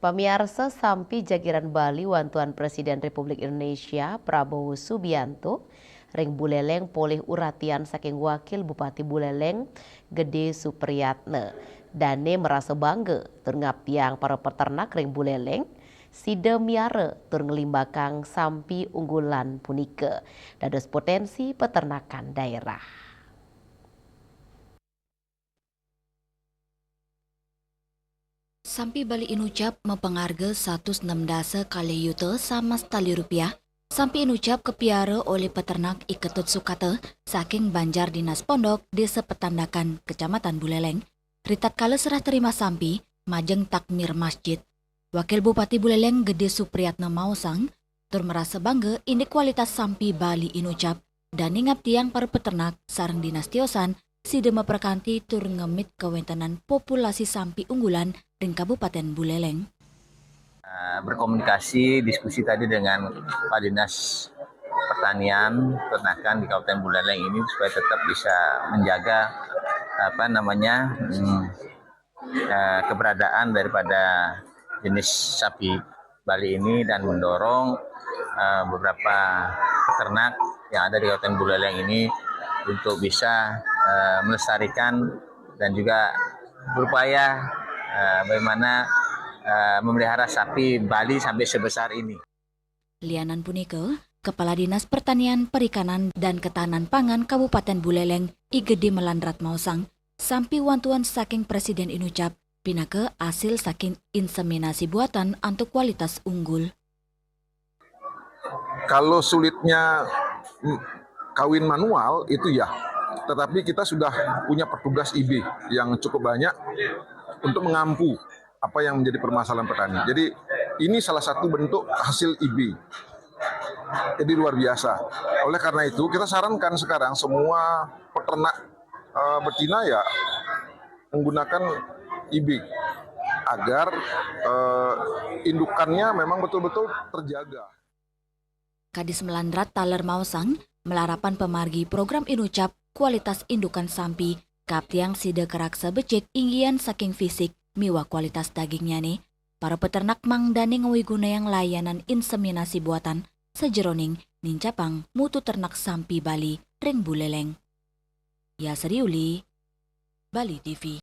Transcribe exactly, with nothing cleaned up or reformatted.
Pamiarsa, sampi jagiran Bali wantuan Presiden Republik Indonesia Prabowo Subianto ring Buleleng polih uratian saking Wakil Bupati Buleleng Gede Supriyatna. Dane marasa bangga tur ngaptiang para peternak ring Buleleng, sida miara tur nglimbakang sampi unggulan punika dados potensi peternakan daerah. Sampi Bali Inucap mapangarga satus enem dasa kalih yuta sama setali rupiah. Sampi Inucap kapiara olih peternak I Ketut Sukata saking Banjar Dinas Pondok, Desa Petandakan, Kecamatan Buleleng. Ritatkala serah terima sampi majeng takmir masjid, Wakil Bupati Buleleng Gede Supriyatna maosang, tur marasa bangga indik kualitas sampi Bali Inucap. Dane ngaptiang para peternak sareng dinas tiosan sida maprakanti tur ngemit kawentenan populasi sampi unggulan ring Kabupaten Buleleng. Eh, berkomunikasi, diskusi tadi dengan Pak Dinas Pertanian, Peternakan di Kabupaten Buleleng ini supaya tetap bisa menjaga apa namanya hmm, eh, keberadaan daripada jenis sapi Bali ini dan mendorong eh, beberapa peternak yang ada di Kabupaten Buleleng ini untuk bisa eh, melestarikan dan juga berupaya eh, bagaimana eh, memelihara sapi Bali sampai sebesar ini. Lianan punika, Kepala Dinas Pertanian, Perikanan, dan Ketahanan Pangan Kabupaten Buleleng, I Gede Melandrat maosang, sampi wantuan saking Presiden Inucap pinaka asil saking inseminasi buatan antuk kualitas unggul. Kalau sulitnya mm, kawin manual itu ya, tetapi kita sudah punya petugas I B yang cukup banyak untuk mengampu apa yang menjadi permasalahan petani. Jadi ini salah satu bentuk hasil I B. Jadi luar biasa. Oleh karena itu kita sarankan sekarang semua peternak eh, betina ya menggunakan I B agar eh, indukannya memang betul-betul terjaga. Kadis Melandrat taler maosang, malarapan pamargi program Inucap kualitas indukan sampi, kaptiang sida karaksa becik inggian saking fisik miwah kualitas dagingnyane. Para peternak mangdane ngawigunayang layanan inseminasi buatan sajeroning nincapang mutu ternak sampi Bali ring Buleleng. Yasri Uli, Bali T V.